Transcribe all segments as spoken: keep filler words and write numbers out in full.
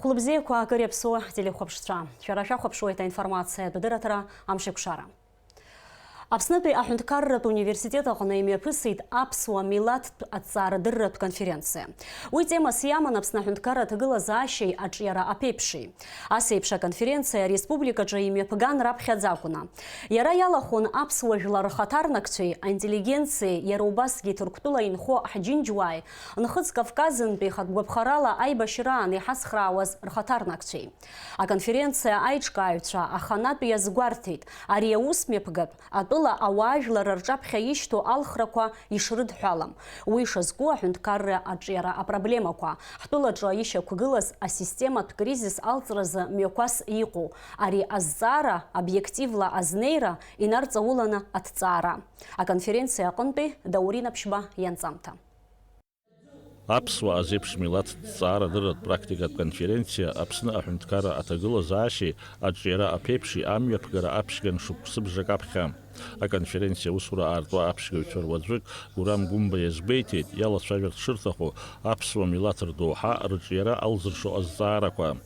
Хәлыбзиақәа, акыр иаԥсоу ҳтелехәаԥшцәа. Шәара шәахәаԥшуеит аинформациатә дырраҭара Амшеикәшара. Аԥснытәи аҳәынҭқарратә университет аҟны имҩаԥысит аԥсуа милаҭтә аҭҵаарадырратә конференциа. Уи темас иаман Аԥсны аҳәынҭқарра аҭагылазаашьеи аҿиара аԥеиԥши. Ас еиԥш аконференциа ареспубликаҿы имҩаԥган раԥхьаӡа акәны. Иара иалахәын аԥсуа жәлар рхаҭарнакцәеи аинтеллигенциеи, иара убасгьы Ҭырқәтәыла инхо ҳџьынџьуааи, Нхыҵ Кавказынтәи хатә гәаԥхарала аибашьраан иҳацхраауаз рхаҭарнакцәеи. Аконференциа аиҿкааҩцәа аханатә иазгәарҭеит, ари аус мҩаԥгатә атәыла ауаажәлар рҿаԥхьа ишьҭоу алхрақәа ишрыдҳәалам. Уи шазку аҳәынҭқарра аҿиара апроблемақәа, ҳтәылаҿы ишьақәгылаз асистематә кризис алҵразы мҩақәас иҟоу, ари азҵаара обиективла азнеира инарҵауланы аҭҵаара. Аконференциа аҟынтәи Даурен Аԥшьба ианҵамҭа. Аԥсуаа зеиԥш милаҭтә ҭҵаарадырратә практикатә конференциа Аԥсны аҳәынҭқарра аҭагылазаашьеи аҿиара аԥеиԥши амҩаԥгара аԥшьган шықәсыбжак аԥхьа. Аконференциа аусура аартуа аԥшьгаҩцәа руаӡәык Гурам Гәымба иазгәеиҭеит, иалацәажәарц шырҭаху аԥсуа милаҭ рдоуҳа рыҿиара алзыршо азҵаарақәа.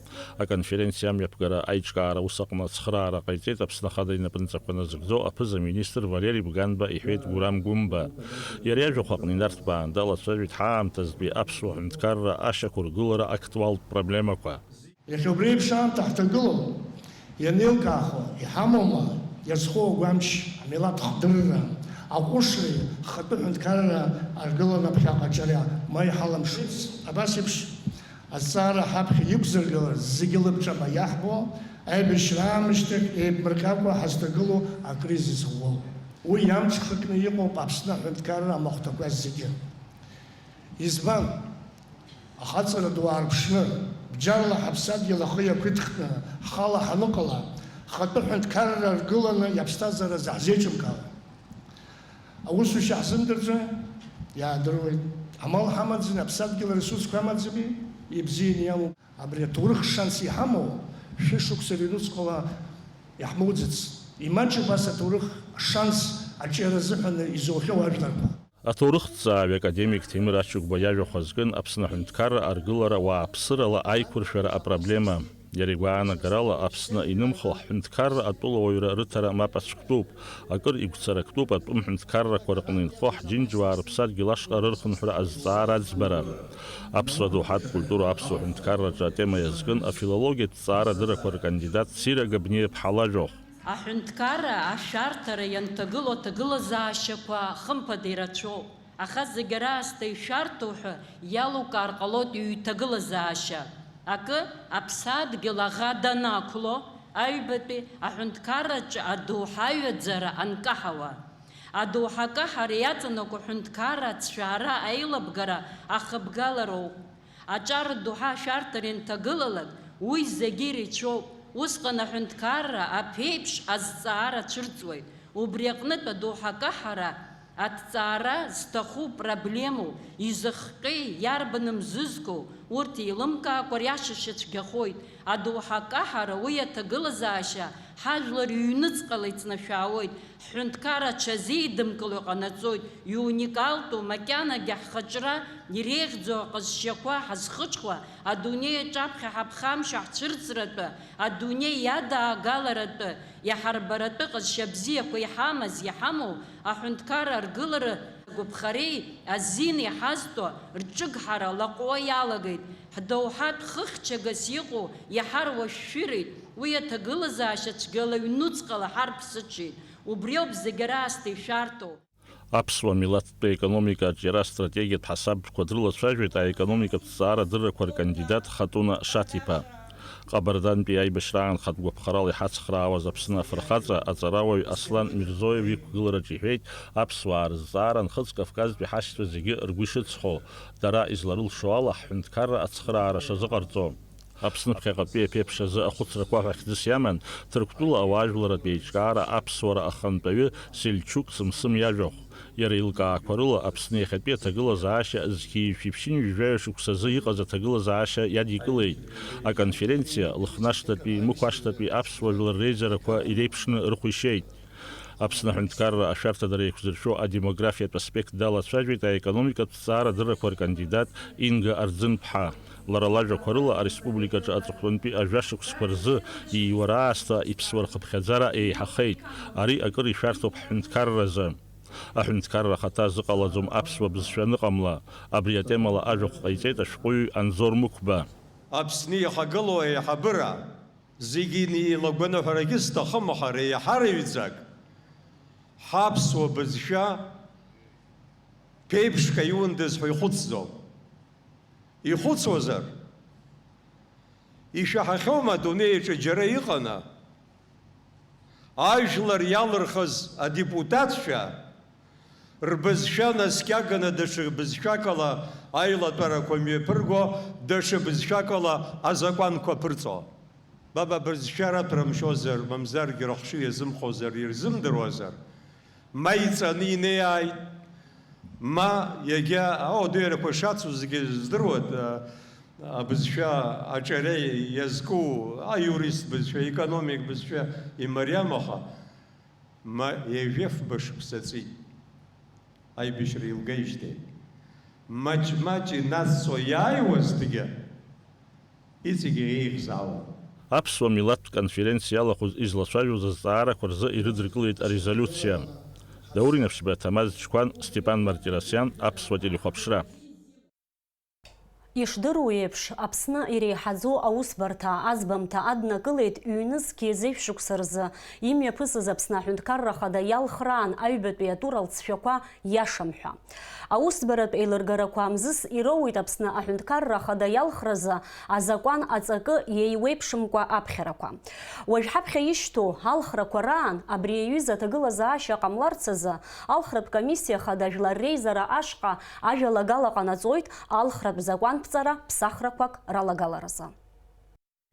Аконференциа амҩаԥгара аиҿкаара ус аҟны ацхыраара ҟаиҵеит Аԥсны Ахада инапынҵақәа назыгӡо аԥыза-министр Валери Бганба, иҳәеит Гурам Гәымба. Иара иажәахә аҟны инарҭбаан далацәажәеит ҳаамҭазтәи аԥсуа ҳәынҭқарра ашьақәыргылара актуалтә проблемақәа. Иахьа убри еиԥш аамҭа ҳҭагылоу, ианеилкаахо, иҳамоума иазхоу агәамч, амилаҭ хдырра, аҟәышреи хатәы ҳәынҭқарра аргыланы аԥхьаҟа аҿиара ма иҳаламшуц? Абас еиԥш азҵаара ҳаԥхьа иқәзыргылар, зегьы лабҿаба иаҳбо, аибашьра аамышьҭахь еиԥмырҟьакәа ҳазҭагылоу акризис ӷәӷәоуп. Уи иамҽхакны иҟоуп Аԥсны аҳәынҭқарра амахәҭақәа зегьы. Избан? Ахаҵара ду аарԥшны, бџьарла ҳаԥсадгьыл ахы иақәиҭхны ҳхала ҳаныҟала, хатәы ҳәынҭқарра ргыланы иаԥсҭазаара заҳзеиҿымкаауа. Аусушьа ҳзымдырӡои? Иаадыруеит. Амал ҳамаӡами, аԥсадгьыл аресурсқәа амаӡами? Ибзианы иамоуп. Абри аҭоурых шанс иҳамоу шәышықәса рыҩнуҵҟала иаҳмоуӡац. Имаҷуп ас аҭоурых шанс аҿиара азыҳәан изоухьоу ажәларқәа. Аҭоурыхҭҵааҩ академик Ҭемыр Ачыгәба иажәахә азкын Аԥсны аҳәынҭқарра аргылара уааԥсырала аиқәыршәара апроблема. Иара игәаанагарала, Аԥсны инымхо ҳҳәынҭқарра атәылауаҩра рыҭара мап ацәктәуп, акыр игәцарактәуп атәым ҳәынҭқаррақәа рҟны инхо ҳџьынџьуаа рыԥсадгьыл ашҟа рырхынҳәра азҵаара аӡбара. Аԥсуа доуҳатә культура аԥсуа ҳәынҭқарраҿы атема иазкын афилологиатә ҭҵаарадыррақәа ркандидат Сира Габниаԥҳа лажәахә. Аҳәынҭқарра ашәарҭара ианҭагылоу аҭагылазаашьақәа хымԥада ирацәоуп, аха зегь раасҭа ишәарҭоу ҳәа иалукаар ҟалоит иҩҭагылазаашьа. Акы, аԥсадгьыл аӷа данақәло, аҩбатәи аҳәынҭқарраҿы адоуҳа аҩаӡара анкаҳауа. Адоуҳа акаҳара иаҵанакуа ҳәынҭқарра ацәаара аилабгара ахыбгалароуп. Аҿар доуҳа ашәарҭара ианҭагылалак, уи зегьы ирацәоуп. Усҟан аҳәынҭқарра аԥеиԥш азҵаара цәырҵуеит. Убри аҟнытә адоуҳа акаҳара аҭҵаара зҭаху проблемоу, изыхҟьеи, иарбану мзызгоу, урҭ еилымкаакәа риашашьа цәгьахоит. Адоуҳа акаҳара уи аҭагылазаашьа ҳажәлар иҩныҵҟала иҵнашәаауеит. Ҳҳәынҭқарра аҽазеидымкыло иҟанаҵоит, иуникалтәу, макьанагьы ҳхаҿра иреиӷьӡоу аҟазшьақәа ҳазхыҽхәа, адунеи аҿаԥхьа ҳаԥхамшьа ҳцәырҵратәы, адунеи иадаагаларатәы, иаҳарбаратәы ҟазшьа бзиақәа иҳамаз, иҳамоу аҳәынҭқарра аргылара гәаԥхареи азин иҳазҭо рҿыгҳара лаҟәуа иалагеит. Ҳдоуҳатә хыхьчагас иҟоу иаҳаруашәшәырит, уи аҭагылазаашьа цәгьала ҩнуҵҟала ҳарԥсыҽит. Убриоуп зегь раасҭа ишәарҭоу. Аԥсуа милаҭтәи аекономика аҿиара астратегиатә ҳасабтәқәа дрылацәажәеит аекономикатә ҭҵаарадыррақәа ркандидат Хатуна Шаҭиԥа. Ҟабардантәи аибашьраан хатә гәаԥхарала иҳацхраауаз Аԥсны афырхаҵа, аҵарауаҩ Аслан Мирзоев иқәгылараҿы иҳәеит, аԥсуаа рызҵаара Нхыҵ Кавказтәи ҳашьцәа зегьы ргәы ишыцҳау, дара изларылшо ала ҳҳәынҭқарра ацхыраара шазыҟарҵо. Аԥсны ԥхьаҟатәи аԥеиԥш азы ахәыцрақәа ҳәа хьӡыс иаман Ҭырқәтәыла ауаажәларратә еиҿкаара аԥсуара ахантәаҩы Сельчук Сымсым иажәахә. Иара илкаақәа рыла Аԥсны иахьатәи аҭагылазаашьа зқьи жәшәи ԥшьынҩажәи жәаҩа шықәсазы иҟаз аҭагылазаашьа иадикылеит. Аконференциа Лыхнашҭатәи, Мықәашҭатәи аԥсуа жәлар реизарақәа иреиԥшны рыхәишьеит. Аԥсны аҳәынҭқарра ашәарҭадара еиқәзыршәо адемографиатә аспект далацәажәеит аекономикатә ҭҵаарадыррақәа ркандидат Инга Арӡынԥҳа. Лара лажәақәа рыла, ареспубликаҿы аҵыхәтәантәи ажәашықәсқәа рзы ииура аасҭа иԥсуа рхыԥхьаӡара еиҳахеит. Ари акыр ишәарҭоуп ҳҳәынҭқарразы. Аҳәынҭқарра ахаҭа зыҟалаӡом аԥсуа бызшәа аныҟамла. Абри атемала ажәахә ҟаиҵеит ашәҟәыҩҩы Анзор Мықәба. Аԥсны ихагылоу аиҳабыра зегьы инеилагәаны ҳәарагьы сҭахым, аха реиҳараҩӡак ҳаԥсуа бызшәа ԥеиԥшк аиундаз ҳәа ихәыцӡом. Ихәыцуазар, ишәаҳахьоума адунеи аҿы џьара иҟаны, ажәлар иалырхыз адепутатцәа рбызшәа наскьаганы даҽа бызшәакала аилатәарақәа мҩаԥырго, даҽа бызшәакала азакәанқәа ԥырҵо? Баба бызшәа раҭәра мшәозар, мамзаргьы рыхшыҩ иазымхозар, ирзымдыруазар, ма иҵаны инеиааит, ма иагьа ауадаҩрақәа шацу зегьы здыруеит, а, абызшәа аҿиара иазку аиурист бызшәа, аекономик бызшәа имариам, аха ма ҩажәи фба шықәса ҵит аибашьра илгеижьҭеи. Маҷ-маҷ инацҵо иааиуазҭгьы, иҵегьы еиӷьзаауан. Аԥсуа милаҭтә конференциа иалахәыз излацәажәоз азҵаарақәа рзы ирыдыркылеит арезолиуциа. Даур Инаԥшьба, Ҭамаз Чқәан, Степан Мартиросиан, Аԥсуа телехәаԥшра. Ишдыру еиԥш, Аԥсны иреиҳаӡоу аусбарҭа аӡбамҭа аднакылеит ҩнызқьи зежә шықәса рзы имҩаԥысыз Аԥсны Аҳәынҭқарра Ахада иалхраан аҩбатәи атур алҵшәақәа иашам ҳәа. Аусӡбаратә еилыргарақәа мзызс ироуеит Аԥсны Аҳәынҭқарра Ахада иалхразы азакәан аҵакы иеиуеиԥшымкәа аԥхьарақәа. Уажә ҳаԥхьа ишьҭоу алхрақәа раан абри аҩыза аҭагылазаашьа ҟамларц азы Алхратә комиссиа Ахада Жәлар Реизара ашҟа ажәалагала ҟанаҵоит алхратә закәанԥҵара ԥсахрақәак ралагаларазы.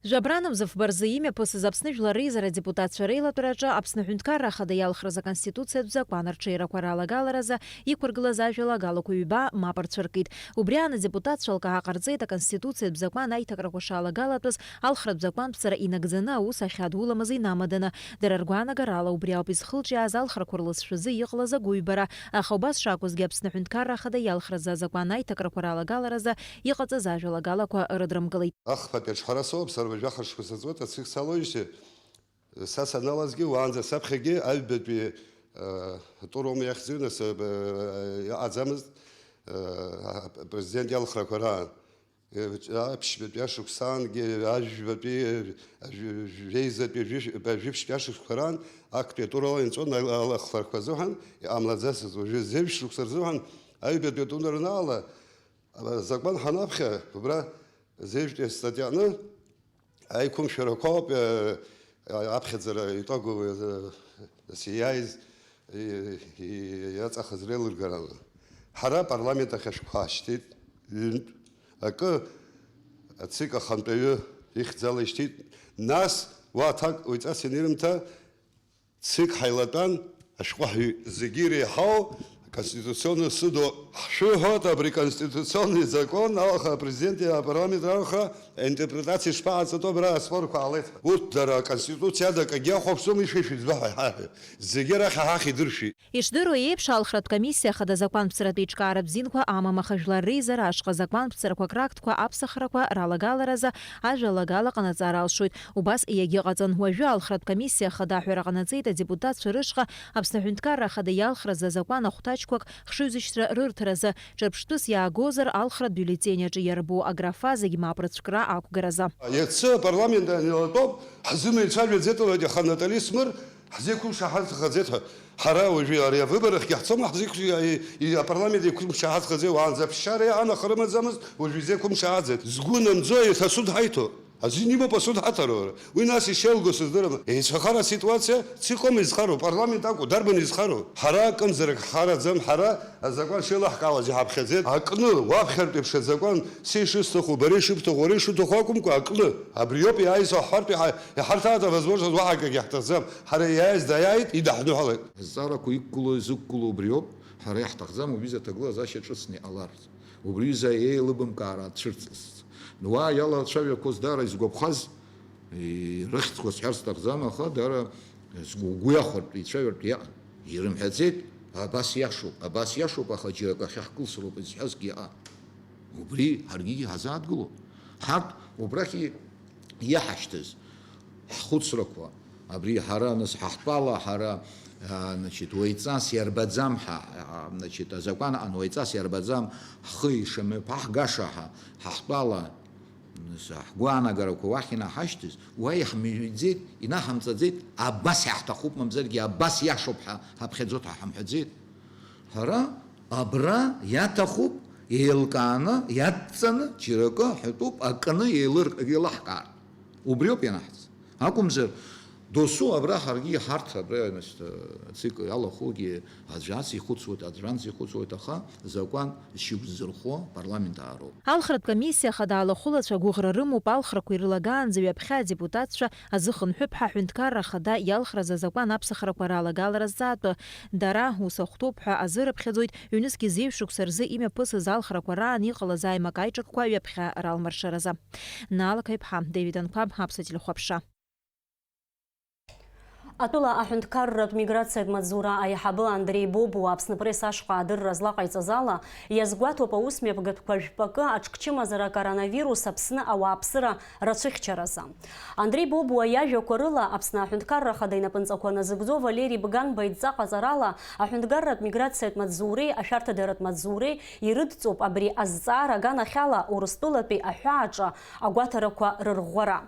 Жәабранамза фба рзы имҩаԥысыз Аԥсны Жәлар Реизара адепутатцәа реилатәараҿы Аԥсны Аҳәынҭқарра Ахада иалхраз аконституциатә закәан арҽеирақәа ралагаларазы иқәыргылаз ажәалагалақәа ҩба мап рцәыркит. Убри аан адепутатцәа алкаа ҟарҵеит аконституциатә закәан аиҭакрақәа шалагалатәыз алхратә закәанԥҵара инагӡаны аус ахьадуламыз инамаданы. Дара ргәаанагарала убри ауп изхылҿиааз алхрақәа рлызшәазы иҟалаз агәыҩбара, аха убас шакәызгьы Аԥсны Аҳәынҭқарра Ахада иалхразы азакәан аиҭакрақәа ралагаларазы иҟаҵаз ажәалагалақәа рыдрымкылеит. Ахԥатәи аҿҳәара соуп, сара уажәы ахәышәқәа сыӡуеит, ацык салоижьҭеи, са саналазгьы, уаанӡа саԥхьагьы аҩбатәи, э, тур аума иахьӡу, нас, э, иҟаӡамызт, э, апрезидент иалхрақәа раан. Э, аԥшьбатәи ашықәсаангьы, ажәбатәи, э, ажә-, жәеизатәи, жәи-, жәиԥшьтәи ашықәсқәа раан актәи атурала инҵәон ал-, алхрақәа азыҳәан, иҟамлаӡацызт. Уажәы зежә шықәса рзыҳәан аҩбатәи атур анаала, Ала закәан ҳанаԥхьа, убра зежәтәи астатианы аиқәымшәарақәа ауп, э, аԥхьаӡара итәагоу, э, нас иааиз, и-, и-, иаҵахаз реилыргарала. Ҳара апарламент ахь ашәҟәқәа ҳашьҭит, ҩынтә акы ацик ахантәаҩы ихьӡала ишьҭит, нас уа аҭак уаҩҵас ианирымҭа, Цик ҳаилатәан, ашәҟәы ҳҩ-, зегьы иреиҳау Конституционный суд-у ҳшәыҳәоит, абри конституционный закон алха, апрезиденти апарламенти алха интерпретациа шԥаҟаҵатәу абра аспорқәа ҟалеит. Урҭ дара аконституциа ада акгьы ахәаԥшӡом, ишәа-, ишәыӡбаҳәа иҳаҳәа. Зегьы арахь ҳахь идыршәит. Ишдыру еиԥш, алхратә комиссиа ахада закәанԥҵаратә еиҿкаара бзианқәа амам, аха Жәлар Реизара ашҟа закәанԥҵарақәак рактқәа аԥсахрақәа ралагаларазы ажәалагала ҟанаҵар алшоит. Убас иагьыҟаҵан. Уажәы алхратә комиссиа ахада аҳәара ҟанаҵеит адепутатцәа рышҟа Аԥсны Аҳәынҭқарра Ахада иалхразы азакәан ахәҭаҷқәак хшыҩзышьҭра рырҭаразы, ҿырԥштәыс иаагозар, алхратә биуллетень аҿы иарбоу аграфа зегь мап рыцәкра ақәгаразы. Иацы апарламент анилатәоуп, ҳзымеицәажәаӡеит, лҳәеит, аха Натали Смыр ҳзеиқәымшаҳаҭхаӡеит ҳәа. Ҳара уажәы ари авыборахьгьы ҳцома, ҳзеиқәшәа-, и-, и-, апарламент еиқәымшаҳаҭхаӡеит, уаанӡа аԥсшьара иаанахар рымаӡамызт, уажәы изеиқәымшаҳаӡеит. Згәы намӡо, еиҭа асуд ҳаиҭо. Азин имоуп асуд ҳаҭароура. Уи нас ишеилго сыздырам. Еицәахара аситуациа цикома изхароу, парламент акәу, дарбан изхароу? Ҳара акымзарак ҳхараӡам, ҳара азакәан шеилаҳкаауаз иҳаԥхьаӡеит. Акны, уаԥхьартә еиԥш азакәан, са ишысҭаху, бара ишыбҭаху, уара ишуҭаху акәымкәа, акны. Абри иоуп иааиз ҳҳәартә иҳа-, иҳарҭааит авозможность, уаҳа акгьы ҳҭахӡам. Ҳара иааиз даиааит, идаҳныҳәалеит. Азҵаарақәа иқәгылоу, изықәгылоу убриоуп, ҳара иаҳҭахӡам убри аҭагылазаашьа ҿыцны иҟаларц. Убри изы еилыбымкаара ацәырҵырц. Уа иалацәажәақәоз даара изгәаԥхаз, и-, рыхьӡқәа сҳәар сҭахӡам, аха даара Згәы, угәы иахәартә, ицәаҩартә иаҟан. Ирымҳәаӡеит, абас иашоуп, абас иашоуп, аха џьара акы ахьаҳкылсроуп изҳәазгьы иаҟан. Убри ҳаргьы ҳазааҭгылоуп. Ҳарҭ убрахь иаҳашьҭыз ҳхәыцрақәа, абри ҳара, нас, ҳа ҳтәала, ҳара, а, значит, уаҩҵас иарбаӡам ҳа, а, значит, азакәан аҟны уаҩҵас иарбаӡам ҳхы ишамҩаԥаҳгаша ҳа, ҳа ҳтәала, нас, ҳгәаанагарақәа уахь инаҳашьҭыз, уа иаҳмыҩӡеит, инаҳамҵаӡеит, абас иаҳҭахуп, мамзаргьы абас иашоуп ҳәа ҳаԥхьаӡоит ҳәа ҳамҳәаӡеит. Ҳара абра иаҭахуп, еилкааны, иадҵаны, џьара акы ҳәатәуп, акны еилыр-, еилаҳкаартә. Убриоуп ианаҳҵаз. Акәымзар, досу абра ҳаргьы иҳарҭ, абра, значит, ацик иалахәугьы аӡәы ас ихәыцуеит, аӡәы анс ихәыцуеит, аха закәан шьоук ззырхо апарламент аароуп. Алхратә комиссиа ахада алахәылацәа гәыӷра рымоуп алхрақәа ирылагаанӡа ҩаԥхьа адепутатцәа азыхынҳәып ҳәа аҳәынҭқарра ахада иалхраз азакәан аԥсахрақәа ралагалара зҵаатәы. Дара, ус ахәҭоуп ҳәа азырыԥхьаӡоит, ҩнызқь зеижә шықәса рзы имҩаԥысыз алхрақәа раан иҟалаз аимак-аиҿакқәа ҩаԥхьа ралмыршаразы. Наала Қаиԥҳа, Дэвид Анқәаб, Аԥсуа телехәаԥшра. Атәыла аҳәынҭқарратә миграциатә маҵзура аиҳабы Андреи Бобуа Аԥсны Пресс ашҟа адырра злаҟаиҵаз ала, иазгәаҭоуп аусмҩаԥгатәқәа жәпакы аҽкчымазара коронавирус Аԥсны ауааԥсыра рацәыхьчаразы. Андреи Бобуа иажәақәа рыла, Аԥсны Аҳәынҭқарра Ахада инапынҵақәа назыгӡо Валери Бганба идҵа ҟаҵарала, аҳәынҭқарратә миграциатә маҵзуреи ашәарҭадаратә маҵзуреи ирыдҵоуп абри азҵаара аганахьала Урыстәылатәи аҳәааҿы агәаҭарақәа рырӷәӷәара.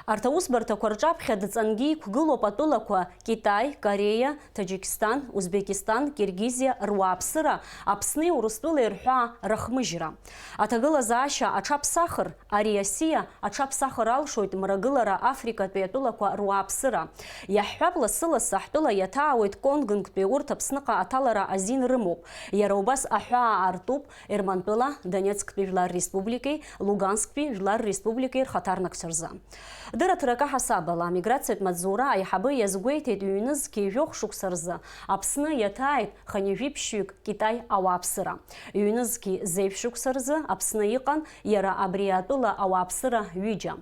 Арҭ аусбарҭақәа рҿаԥхьа дҵангьы иқәгылоуп атәылақәа Китай, Кореиа, Таџьикисҭан, Узбекисҭан, Киргизиа руааԥсыра Аԥсни Урыстәылеи рҳәаа рыхмыжьра. Аҭагылазаашьа аҽаԥсахыр, ари асиа аҽаԥсахыр алшоит мрагылара Африкатәи атәылақәа руааԥсыра. Иаҳҳәап, лассы-лассы ҳтәыла иаҭаауеит Конгынтәи урҭ Аԥсныҟа аҭалара азин рымоуп. Иара убас аҳәаа артуп Ермантәыла, Донецктәи Жәлар Республикеи Лугансктәи Жәлар Республикеи рхаҭарнакцәа рзы. Дырраҭарак аҳасабала, амиграциатә маҵзура аиҳабы иазгәеиҭеит, ҩнызқьи жәохә шықәса рзы Аԥсны иаҭааит хынҩажәи ԥшьҩык Китай ауааԥсыра. Ҩнызқьи зеижә шықәса рзы Аԥсны иҟан иара абри атәыла ауааԥсыра ҩыџьа.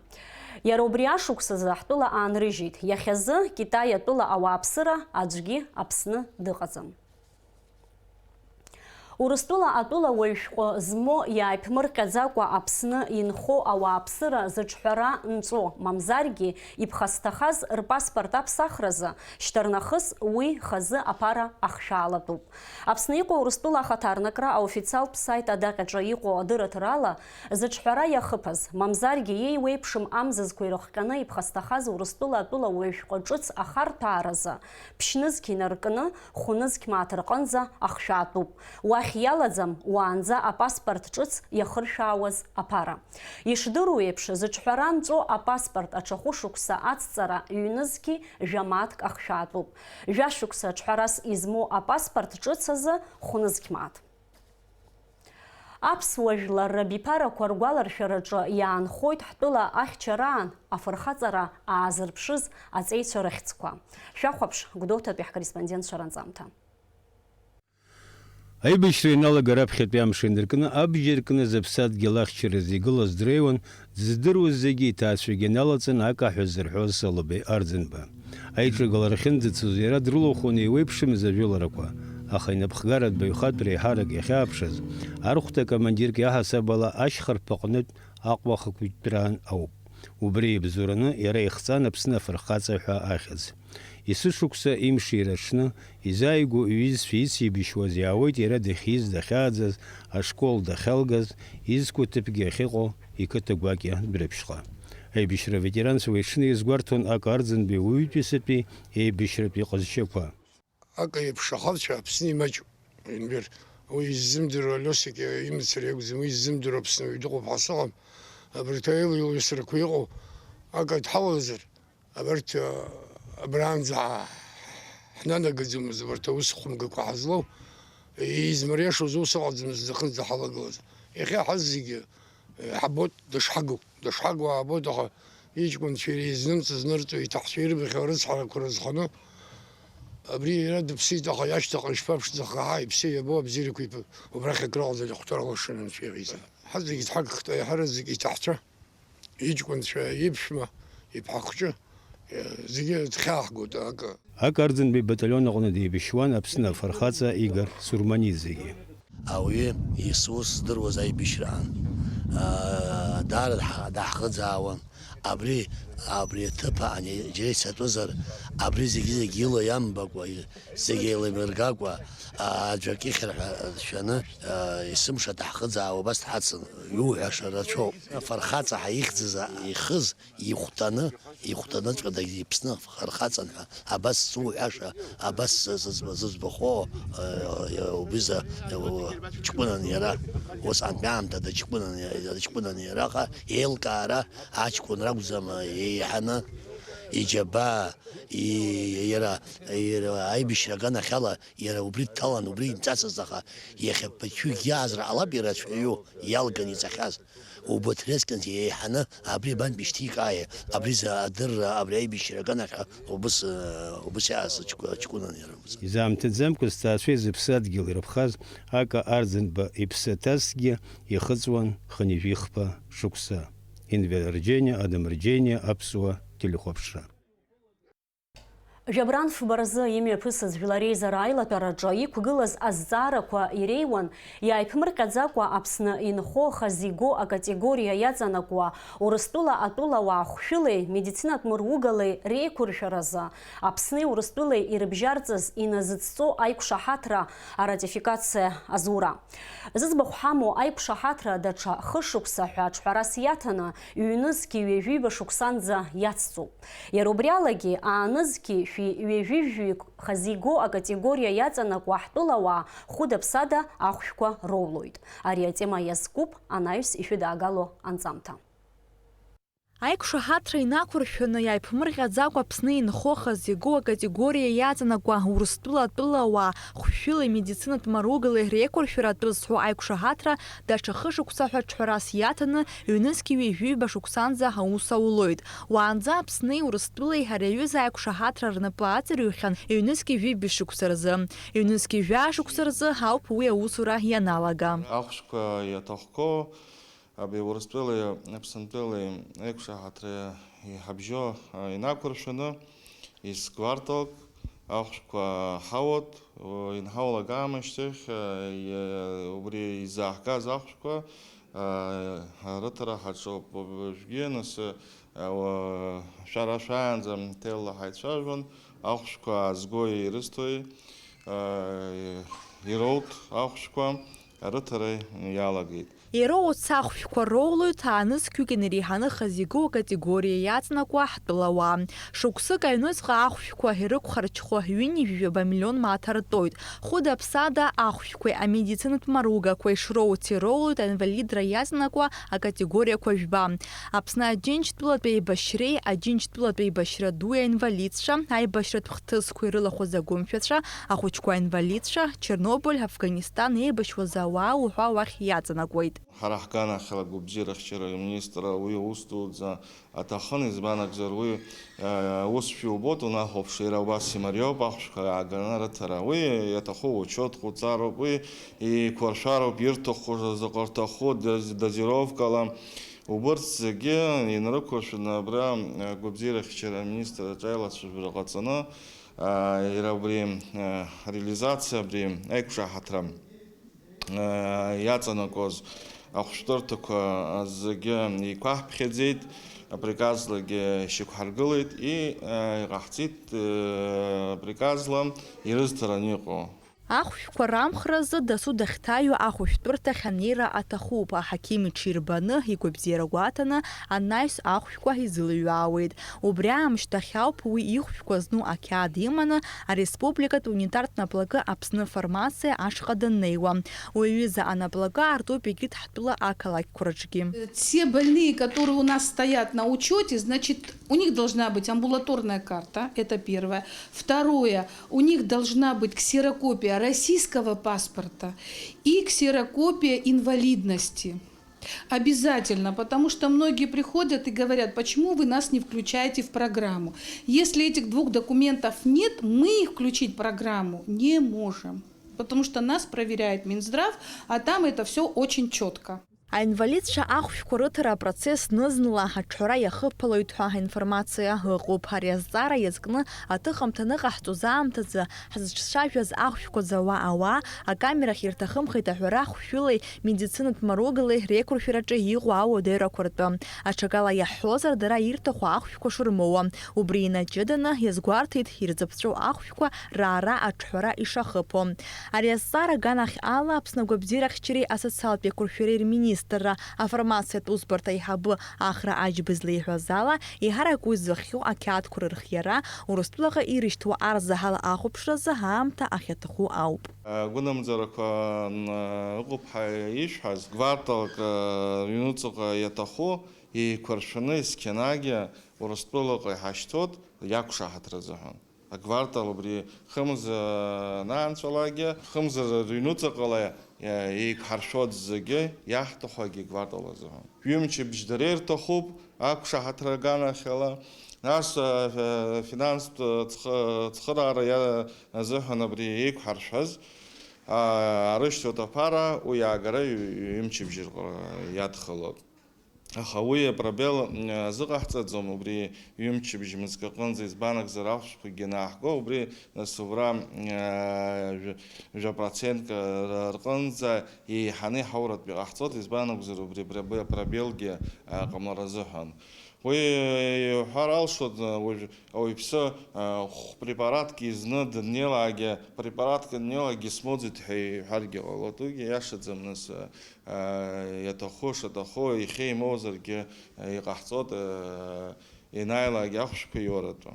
Иара убри ашықәсазы ҳтәыла аанрыжьит. Иахьазы Китай атәыла ауааԥсыра аӡәгьы Аԥсны дыҟаӡам. Урыстәыла атәыла уаҩ шәҟәы змоу иааиԥмырҟьаӡакәа Аԥсны инхо ауааԥсыра зыҿҳәара нҵәо, мамзаргьы иԥхасҭахаз рпаспорт аԥсахразы, шьҭарнахыс уи хазы аԥара ахшәаалатәуп. Аԥсны иҟоу Урыстәыла ахаҭарнакра аофициалтә сайт адаҟьаҿы иҟоу адырраҭарала, зыҿҳәара иахыԥаз, мамзаргьы иеиуеиԥшым амзызқәа ирыхҟьаны иԥхасҭахаз Урыстәыла атәыла уаҩ шәҟәы ҿыц ахарҭәааразы, ԥшьнызқь инаркны, хәнызқь мааҭ рҟынӡа ахшәаатәуп. Уахь иалаӡам уаанӡа апаспорт ҿыц иахыршәаауаз аԥара. Ишдыру еиԥш, зыҿҳәара нҵәо апаспорт аҽа хәышықәса ацҵара ҩнызқьи жәа мааҭк ахшәаатәуп. Жәашықәса ҿҳәарас измоу апаспорт ҿыц азы хәнызқь мааҭ. Аԥсуа жәлар рабиԥарақәа ргәаларшәараҿы иаанхоит ҳтәыла ахьчараан афырхаҵара аазырԥшыз аҵеицәа рыхьӡқәа. Шәахәаԥш, Гәдоуҭатәи ҳкорреспондентцәа ранҵамҭа. Аибашьра ианалага раԥхьатәи амш инаркны, абџьар кны зыԥсадгьыл ахьчаразы игылаз дреиуан, дзыдыруаз зегьы иҭаацәагьы налаҵаны акаҳәа зырҳәоз Салыбеи Арӡынба. Аиҿагылара ахьынӡацоз иара дрылахәын еиуеиԥшымыз ажәыларақәа, аха инапхгаратә баҩхатәра еиҳарак иахьааԥшыз, архәҭа командирк иаҳасаб ала ашьхарԥ аҟнытә Аҟәа ахақәиҭтәраан ауп. Убри ибзоураны иара ихҵан Аԥсны афырхаҵа ҳәа ахьӡ. Есышықәса имшира аҽны, изааигәоу иҩызцәа ицеибашьуаз иаауеит иара дахьиз, дахьааӡаз, ашкол дахьалгаз, изқәу ҭыԥгьы ахьыҟоу, иқыҭа гәакьа Дәрыԥшьҟа. Аибашьра аветеранцәа уи аҽны иазгәарҭон Ака Арӡынбеи уаҩытәыҩсатәи еибашьратәи ҟазшьақәа. Ака иеиԥш ахацәа Аԥсны имаҷуп. Енвер, уи иззымдыруа Лиосик имацара иакәӡам, уи иззымдыруа Аԥсны уаҩ дыҟоуп ҳәа сыҟам. Абарҭ аилаҩсрақәа иҟоу Ака дҳалалазар, абарҭ, а, абраанӡа ҳ-, ҳнанагаӡомызт, абарҭ аус хәымгақәа ҳазлоу, измыриашоз ус ыҟаӡамызт зыхынӡа ҳалагылаз. Иахьа ҳазегьы, э, ҳабоит дышҳагу, дышҳагу аабоит, аха иҷкәынцәа иара изнымҵыз нырҵо, иҭаҳцәа ирбахьоу арыцҳарақәа рызханы, абри иара дыԥсит, аха иашьҭахь ишԥаԥшӡахеи, ҳа, иԥсы иабо абзиарақәа иԥ-, убрахь акрыҟаҵаны ихәҭар алшоит анцәа иҟаиҵа. Ҳазегьы дҳагхт, аиҳараӡак иҭаҳцәа. Иҷкәынцәа, иԥшәма, иԥҳа хәҷы, Зегьы зхьаҳгоит акы. Ак Арӡынбеи ибаталион аҟны деибашьуан Аԥсны афырхаҵа Игор Сурманиӡегьы. Ауаҩы есус здыруаз аибашьраан. Даара даҳхыӡаауан. Абри, абри аҭыԥ аан џьара ицатәызар, абри зегьы-зегь ила иамбакәа, зегь еилаимыргакәа, аӡәы акы ихьыр ҳәа дшәаны, есымша даҳхыӡаауа убас дҳацын. Иуҳәаша рацәоуп. Афырхаҵа ҳәа ихьӡыз ихыз ихәҭаны, ихәҭаныҵәҟьа дагьиԥсны афырхаҵан ҳәа абас зуҳәаша, абас зыӡбахо убыза ҷкәынан иара, усҟантәи аамҭа даҷкәынан, даҷкәынан иара, аха еилкаара аҷкәын ракәӡам еиҳаны иџьабаа, иара, иара аибашьра аганахьала иара убри дҭалан, убри имҵацызт, аха иахьа ԥыҭҩык иаазар ҟалап ирацәаҩу иалган иҵахьаз. Убырҭ рыцкьынтә еиҳаны абри абантә ишьҭикааи, абри за адырра, абри аибашьра аганахьа убыс, убыс иааз ҷкәынан иара убыс. Изаамҭаӡамкәа зҭаацәеи зыԥсадгьыли ирыԥхаз Ака Арӡынба иԥсы аҭазҭгьы ихыҵуан хынҩажәи хԥа шықәса. Инвер Арџьениа, Адам Арџьениа, Аԥсуа телехәаԥшра. Жәабран фба рзы имҩаԥысыз жәлар реизара аилатәараҿы иқәгылаз азҵаарақәа иреиуан, иааиԥмырҟьаӡакәа Аԥсны инхо хазы игоу акатегориа иаҵанакуа Урыстәыла атәылауаа хәшәылеи медицинатә мыругалеи реиқәыршәаразы Аԥсни Урыстәылеи ирыбжьарҵаз иназыцҵо аиқәшаҳаҭра аратификациа азура. Зыӡбахә ҳамоу аиқәшаҳаҭра даҽа хышықәса ҳәа аҿҳәарас иаҭаны, ҩнызқьи ҩажәиба шықәсанӡа иацҵоуп. Иара убри алагьы, аанызқьи шәи ҩажәи жәаҩык хазы игоу акатегориа иаҵанакуа ҳтәылауаа хәыда-ԥсада ахәшәқәа роулоит. Ари атема иазкуп анаҩс ишәыдаагало анҵамҭа. Аиқәшаҳаҭра инақәыршәаны, иааиԥмырҟьаӡакәа Аԥсны инхо хазы игоу акатегориа иаҵанакуа Урыстәыла атәылауаа хәшәылеи медицинатә мыругалеи реиқәыршәара атәы зҳәо аиқәшаҳаҭра даҽа хышықәса ҳәа ҿҳәарас иаҭаны, ҩнызқьи ҩажәиба шықәсанӡа аус аулоит. Уаанӡа Аԥсни Урыстәылеи ари аҩыза аиқәшаҳаҭра рнапы аҵарҩхьан ҩнызқьи жәибжь шықәса рзы. Ҩнызқьи жәаа шықәса рзы ауп уи аусура ианалага. Ахәшәқәа иаҭахқәоу абри Урыстәылеи Аԥсынтәылеи аиқәшаҳаҭра иҳабжьо инақәыршәаны, ес-гәарҭак ахәшәқәа ҳауат, инҳаулак аамышьҭахь, убри изааҳгаз ахәшәқәа рыҭара ҳаҿуп. Уажәгьы, нас, шәара шәаанӡа ҭелла ҳаицәажәон, ахәшәқәа аазгои ирысҭои ироут ахәшәқәа рыҭара иалагеит. Ироут ахәшәқәа роулоит аанызқьҩык инареиҳаны хазы игоу акатегориа иаҵанакуа ҳтәылауаа. Шықәсык аҩныҵҟа ахәшәқәа ирықәхарчхо ҩынҩажәаба миллион мааҭ артоит. Хәыда-ԥсада ахәшәқәеи амедицинатә маругақәеи шроуц ироулоит аинвалидра иаҵанакуа акатегориақәа жәба. Аԥсны Аџьынџьтәылатә еибашьреи Аџьынџьтәылатә еибашьра дуи аинвалидцәа, аибашьратә хҭысқәа ирылахәыз агәымшәацәа, ахәыҷқәа аинвалидцәа, Чернобыль, Афганистан еибашьуаз ауаа уҳәа уахь иаҵанакуеит. Ҳара ҳганахьала агәабзиарахьчара аминистр уи аус дуӡӡа аҭахын, избан акәзар, уи, э, аус шәиубоит, унахәаԥш, иара убас имариоуп, ахәшәқәа ааганы рыҭара. Уи иаҭаху учет ҟуҵароуп, уи еиқәыршәароуп, ирҭаху, заҟа рҭаху, доз-, дозировкала. Убырҭ зегьы инрықәыршәаны абра, э, агәабзиарахьчара аминистр аҿы аилацәажәара ҟаҵаны, э, иара убри, э, реализациа, абри аиқәшаҳаҭра иаҵанакуаз ахәшәтәырҭақәа зегьы еиқәаҳԥхьаӡеит, априказлагьы шьақәҳаргылеит, и, иҟаҳҵеит, априказла ирызҭараны иҟоу. Ахәшәқәа рамхразы дасу дахьҭаҩу ахәышәтәырҭахь анеира аҭахуп, аҳақьым иҽирбаны, игәабзиара гәаҭаны, анаҩс ахәшәқәа изылыҩаауеит. Убри аамышьҭахь ауп уи ихәшәқәа зну ақьаад иманы, ареспубликатә унитартә наплакы Аԥсны афармациа ашҟа даннеиуа. Уи аҩыза анаплакы аартуп егьырҭ ҳтәыла ақалақьқәа рҿгьы. Те больные, которые у нас стоят на учете, значит, у них должна быть амбулаторная карта, это первое. Второе, у них должна быть ксерокопия российского паспорта и ксерокопия инвалидности. Обязательно, потому что многие приходят и говорят: «Почему вы нас не включаете в программу?» Если этих двух документов нет, мы их включить в программу не можем, потому что нас проверяет Минздрав, а там это всё очень чётко. Аинвалидцәа ахәшәқәа рыҭара апроцесс зны-зынла аҿҳәара иахыԥалоит ҳәа аинформациа ыҟоуп. Ари азҵаара иазкны аҭыхымҭа аныҟаҳҵоз аамҭазы ҳзыҿцәажәаз ахәшәқәа зауа ауаа акамерахь ирҭахымхеит аҳәара хәшәылеи медицинатә маругылеи реиқәыршәараҿы иҟоу ауадаҩрақәа ртәы. Аҽакала иаҳҳәозар, дара ирҭаху ахәшәқәа шырмоуа. Убри инаҷыданы иазгәарҭеит ирзыԥҵәоу ахәшәқәа раара аҿҳәара ишахыԥо. Ари азҵаара аганахь ала Аԥсны агәабзиарахьчареи асоциалтә еиқәыршәареи рминистрра афармациатә усбарҭа аиҳабы Ахра Аџьба излеиҳәаз ала, еиҳарак уи зыхҟьо ақьаадқәа рырхиара, Урыстәылаҟа ирышьҭуа арзаҳал ахәаԥшразы аамҭа ахьаҭаху ауп. Агәынамӡарақәа, м, ыҟоуп ҳәа ишәҳәаз, гварталк, ы, рыҩнуҵаҟа иаҭаху еиқәыршәаны есқьынагьы Урыстәылаҟа иҳашьҭоуп иақәшаҳаҭра азыҳәан. Агвартал убри хымз анаанҵәалакгьы, хымз рыҩнуҵаҟала еиқәҳаршәоит зегьы, иаҳҭаху агвартал азыҳәан. Ҩымчыбжь дара ирҭахуп, ақәшаҳаҭра аганахьала. Нас, а, финанстә цхы-, цхыраара иа-, азыҳәан абри еиқәҳаршәаз, а, арышьҭоит аԥара, уи аагара ҩ-, ҩымчыбжь рҟ-, иадхалоит. Аха уи апробел, м, азыҟаҳҵаӡом, убри ҩымчыбжь мызкы аҟынӡа, избан акәзар, ахәшәқәагьы анааҳго, убри нас убра, м, а, жәа-, жәа процентк р-, рҟынӡа еиҳаны иҳауратәы иҟаҳҵоит, избан акәзар, убри пробе-, пробелгьы, а, ҟамлар азыҳәан. Уи иҳәар алшоит, уажә ауаҩԥсы, а, хә-, препаратк изны даннеилакгьы, препаратк аннеилакгьы смоуӡеит ҳәа иҳәаргьы ҟалоит. Уигьы иашаӡам, нас, а, иаҭаху шаҭаху, ихьа имоузаргьы, а, иҟаҳҵоит, а, ианааилакгьы ахәшәқәа иоуратәы.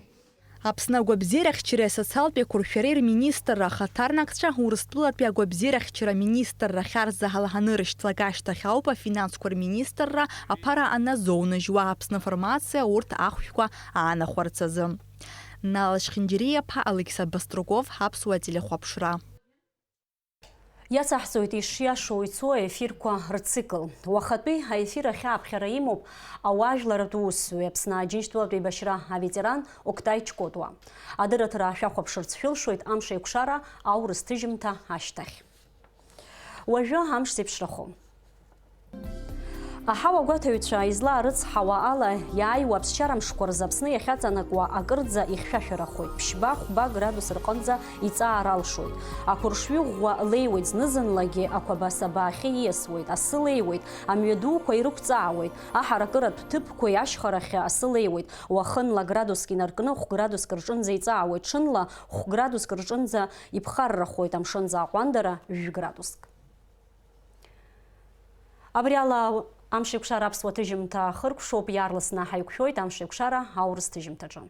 Аԥсны агәабзиарахьчареи асоциалтә еиқәыршәареи рминистрра ахаҭарнакцәа Урыстәылатәи агәабзиарахьчара аминистрра ахьарзаҳал анырышьҭлак ашьҭахь ауп афинансқәа рминистрра аԥара аназоунажьуа Аԥсны афармациа урҭ ахәшәқәа аанахәарц азы. Нала Шхинџьариа-иԥа, Алықьса Баструков, Аԥсуа телехәаԥшра. Иацаҳҵоит ишиашоу ицо аефирқәа рцикл. Уахатәи аефир ахь ааԥхьара имоуп ауаажәларратә усзуҩ, Аԥсны Аџьынџьтәылатә еибашьра аветеран Октай Ҷкәытуа. Адырраҭара шәахәаԥшырц шәылшоит Амш еиқәшара аурыс ҭыжьымҭа ашьҭахь. Уажәы амш зеиԥшрахо. Аҳауагәаҭаҩцәа излаарыцҳауа ала, иааиуа аԥсшьара мшқәа рзы Аԥсны иахьаҵанакуа акырӡа ихьшәашәарахоит, ԥшьба-хәба градус рҟынӡа иҵаара алшоит. Ақәыршҩы ӷәӷәа леиуеит, зны-зынлагьы ақәабас абаахьы ииасуеит, асы леиуеит, амҩадуқәа ирықәҵаауеит, аҳаракыратә ҭыԥқәеи ашьхарахьы асы леиуеит, уахынла градуск инаркны хә-градуск рҿынӡа иҵаауеит, ҽынла хә-градуск рҿынӡа иԥхаррахоит, амшынӡы аҟәандара жәградуск. Абри ала Амш еиқәшара аԥсуа ҭыжьымҭа ахыркәшоуп, иаарласны ҳаиқәшәоит Амш еиқәшара аурыс ҭыжьымҭаҿы.